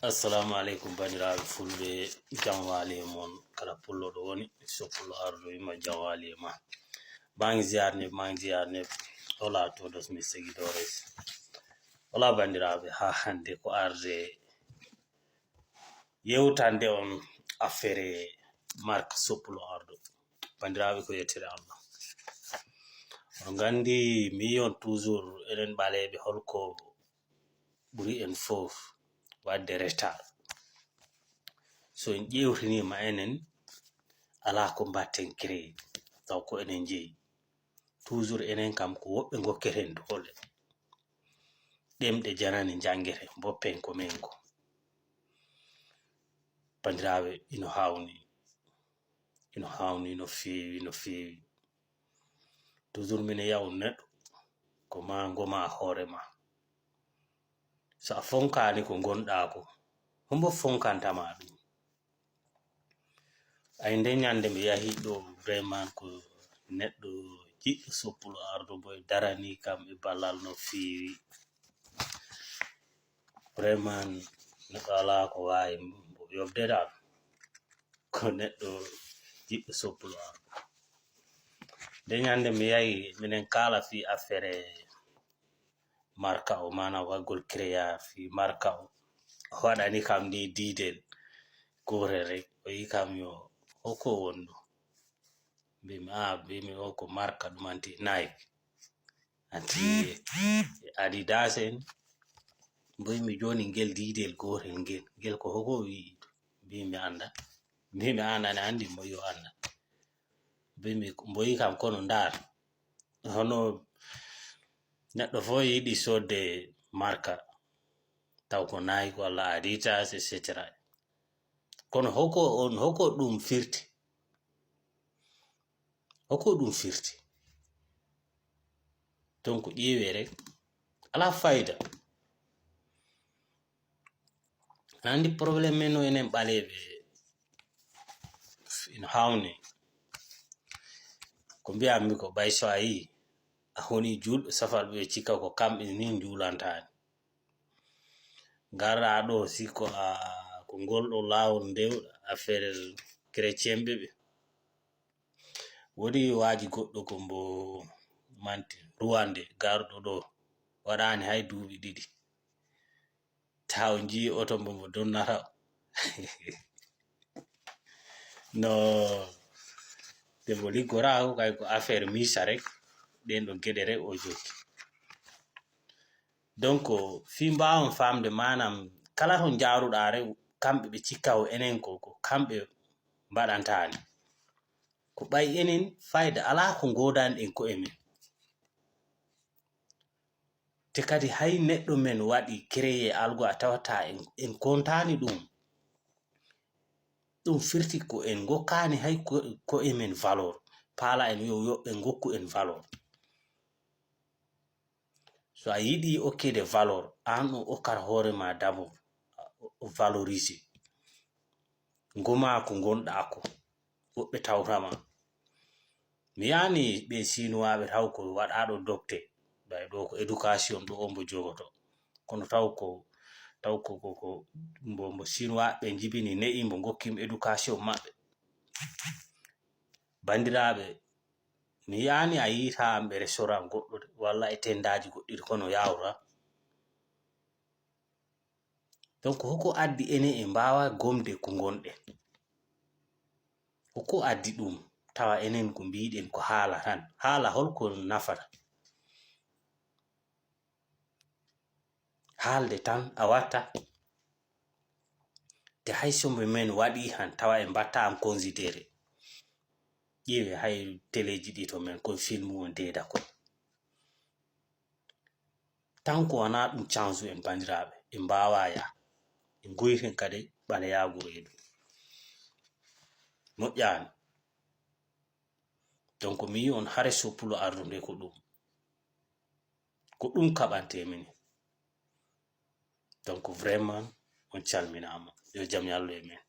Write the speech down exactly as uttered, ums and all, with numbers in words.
Assalamu aleykum, banndiraaɓe fulɓe, jam waali e mon. Kala pullo ɗo woni, so pullo ardo wima, jam waali e ma. Maa ngi ziyaar ne, maa ngi ziyaar ne, hola todos mis seguidores. Hola banndiraaɓe, haa hannde ko arde yewtande on affaire marque Soppulo Ardo. Banndiraaɓe, ko yettere Allah. On nganndi, mi on toujours, enen ɓaleeɓe, holko ɓuri en fof waɗde retard. So en ƴeewtiniima enen, alaa ko mbatten créé, taw ko enen njeyi. Toujours enen kam ko woɓɓe ngokketen doole. Ɗemɗe janane njanngeten, mboppen ko men ko. Banndiraaɓe, ino haawni, ino haawni no feewi, no feewi. Toujours mine yaw neɗɗo, ko ma ngoma hoore ma. So a fonkaani ko ngonɗaa ko, hombo fonkanta ma ɗum? Ay, nde ñande mi yahi ɗo, vraiment ko neɗɗo jiɗɗo Soppulo Ardo, mbo e darani kam e ballal no feewi. Vraiment neɗɗo alaa ko waawi mbo yobde dal. Ko neɗɗo jiɗɗo Soppulo Ardo. Nde ñande mi yahi, minen kaala fii affaire marka o, maanaam waɗgol créa fii marka o. O waɗani kam ni diidel gootel rek. O yi kam yo hoko wonno. Mbimi, "Ah," mbimi, "o ko marka ɗum anti Nike. Anti Adidas en." Mbimi, "Jooni ngel diidel gootel ngel, ngel ko hoko wi'i?" Mbimi, "Annda." Mbimi, "An ana anndi mo yo annda." Mbimi, "Mbo yi kam kono ndaar." Hono neɗɗo fof yiɗi soodde marka, taw ko Nike walla Adidas, et cetera. Kono hoko on, hoko ɗum firti? Hoko ɗum firti? Donc ƴeewee rek, alaa fayda. Aɗa anndi problème men no enen ɓaleeɓe ina hawni. Ko mbiyanmi ko ɓay so a yii a honi juulɓe safal ɓe cikka ko kamɓe ni njuulantaani. Ngarɗaa ɗo sikko a ko ngol ɗo laawol nde affaire chrétien ɓe ɓe. Woodi waaji goɗɗo ko mbo manti Ruwande garɗo ɗo waɗaani hay duuɓi ɗiɗi. Taw njii oto mbo mbo donnata. No, nde mbo liggoraako kay ko affaire misa rek, ɗen ɗo geɗe rek o jokki. Donc, fii mbaawon faamde, maanaam, kala to njaaruɗaa rek, kamɓe ɓe cikka o enen ko, ko kamɓe mbaɗantaani. Ko ɓay enen fayda alaa ko ngoodanɗen koye men. Te kadi hay neɗɗo men waɗi créé algo a tawata en, en kontaani ɗum. Ɗum firti ko en ngokkaani hay ko, koye men valeur. Paala en yo, yo ɓe ngokku en valeur. So a yiɗi okkeede valeur, aan o okkata hoore ma d'abord, o valorisé. Ngoma ko ngonɗaa ko, woɓɓe tawta ma. Mi yaani ɓe Sinuwaaɓe taw ko waɗaaɗo docteur, ɓay ɗo ko éducation ɗo o mbo jogoto. Kono taw ko, taw ko, ko, ko mbo, mbo Sinuwaaɓe njibini ne'i mbo ngokki mo éducation maɓɓe. Banndiraaɓe, mi yaani a yiita am e restaurant goɗɗo de, walla e tendaaji goɗɗi de, kono yawra. Donc, hoko addi enen en mbaawa gomde ko ngonɗen? Hoko addi ɗum? Tawa enen ko mbiɗen ko haala tan. Haala holko nafata? Haalde tan a watta. Te hay so mbo men waɗi han, tawa en mbatta am considéré. Ƴeewe hay teleeji ɗi to men koye film on deeda koye. Tan ko wanaa ɗum chance en banndiraaɓe, en mbaawaa yaa. En ngoyten kadi ɓaleyaagu reedu. Moƴƴaani. Donc, mi yi on hare Soppulo Ardo nde ko ɗum. Ko ɗum kaɓante mini. Donc, vraiment, on calminaama. Yo jam yallu e men.